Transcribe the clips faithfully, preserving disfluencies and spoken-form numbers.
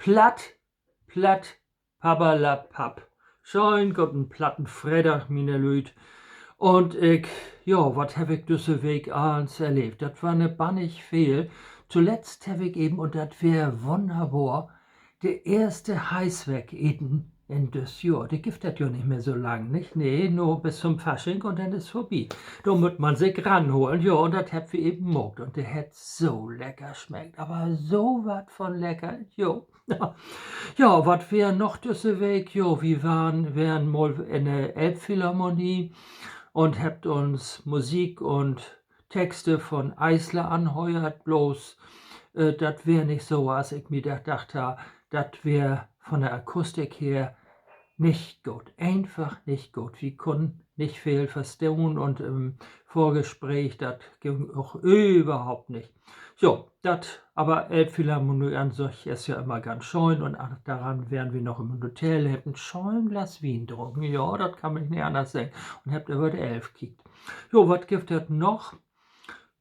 Platt, platt, papperlapapp. Schöön goden platten Freedag, miene Lüüd. Un ik, ja, wat heff ik düsse Week allens erleevt? Dat weer ne bannig veel. Toletzt heff ik even, un dat weer wunnerbor, de eerste Heißweck eten in düt Johr. De gifft dat jo nich mehr so lang, nich? Nee, nur bis to'n Fasching un denn is vörbi. Dor mutt man sik ranholen, jo, un dat hebbt wi even maakt. Un de hett so lecker smeckt, aver so wat von lecker, jo. Ja, wat weer noch düsse Week? Jo, wi weren, weren mal in de Elbphilharmonie un hebbt uns Musik un Texte von Eisler anhöört, bloots, äh, dat weer nich so, as ik mi dat dacht harr. Dat weer von de Akustik her nich goot, eenfach nich goot. Wi kunnen nich veel verstahn un im Vörgespreek, dat güng ok överhaupt nich. Jo, dat, aver Elbphilharmonie an sik is ja immer ganz schöön un a-, doran weren wi noch in 't Hotel, hebbt en schöön Glas Wien drunken, ja, dat kann man nich anners seggen, un hebbt över de Elv kiekt. Jo, wat gifft dat noch?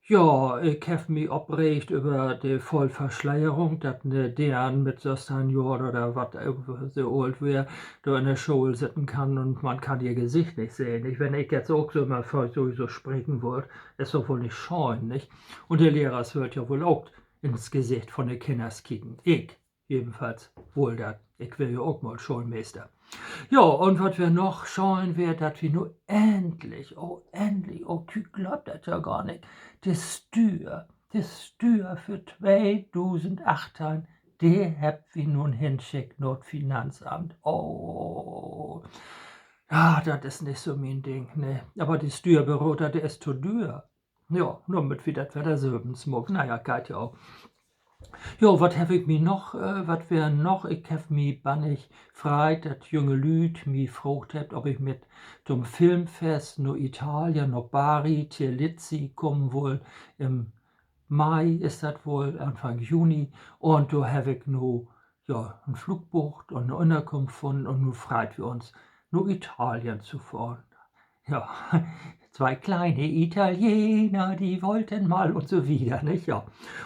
Ja, ik heff mi opreegt över de Vollverschleierung, dat 'ne Deern mit sössteihn Johr oder wat, äh, so oolt weer, dor in de School sitten kann un man kann ehr Gesicht nich sehn, nich? Wenn ik jetzt ok so immer vör so, so spreken wull, is doch woll nich schöön, nich? Un de Lehrers wüllt ja woll ok in't Gesicht von de Kinners kieken. Ik jedenfalls wull dat. Ik weer ja ok mal Schoolmeester. Ja, un wat weer noch schöön weer, dat wi nu endlich, oh, endlich, oh, ik glööv dat ja gor nich, de Stüer, de Stüer för tweedusendachteihn, de hebbt wi nu henschickt na 't Finanzamt. Oh, ja, dat is nich so mien Ding, ne. Aver de Stüerberader, de is to düer. Ja, nu mööt wi dat wedder sülvens maken. Na ja, geiht ja ok. Jo, wat heff ik mi noch, äh, wat weer noch? Ik heff mi bannig freit, dat junge Lüüd mi fraagt hebbt, of ik mit to'n Filmfest na Italien, na Bari, Terlizzi kamen wull. Im Mai is dat woll, Anfang Juni. Un dor heff ik nu, ja, en Flug bucht un 'ne Ünnerkunft funnen un nu freit wi uns, na Italien to fahren. Ja, zwei kleine Italiener, die wollten mal un so wieder, nich? Ja.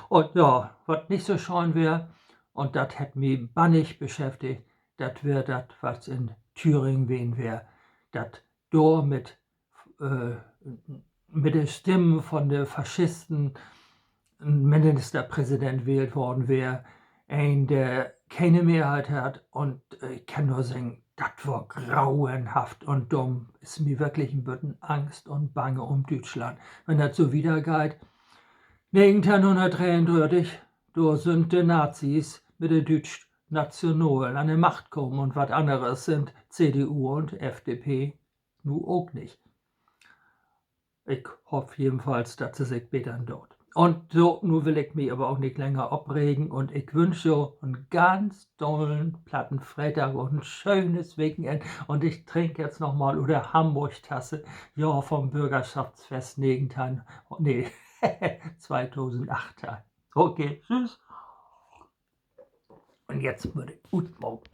Un ja, wat nich so schöön weer, un dat hett mi bannig beschäftigt, dat weer dat, wat in Thüringen ween weer, dat dor mit, äh, mit de Stimmen von de Faschisten en Ministerpräsident wählt worrn weer, een, de kene Mehrheit hett, un, äh, ik kann nur seggen, dat weer grauenhaft un dumm. Is mi wirklich en beten Angst un Bange um Düütschland, wenn dat so wiedergeiht. Negenteihnhunnertdreeundörtig, dor sünd de Nazis mit de Düütsch-Nationalen an de Macht kamen un wat anneres sünd C D U un F D P nu ok nich. Ik hoff jedenfalls, dat se sik betern doot. Un so, nu will ik mi aver ok nich länger opregen un ik wünsch jo en ganz dollen platten Freedag un en schönes Wekenenn. Un ik drink jetzt noch mal ut de Hamborg-Tasse, ja, vom Börgerschaftsfest negenteihn, nee, tweedusendachteihn. Okay, tschüss. Un jetzt mutt ik utmaken.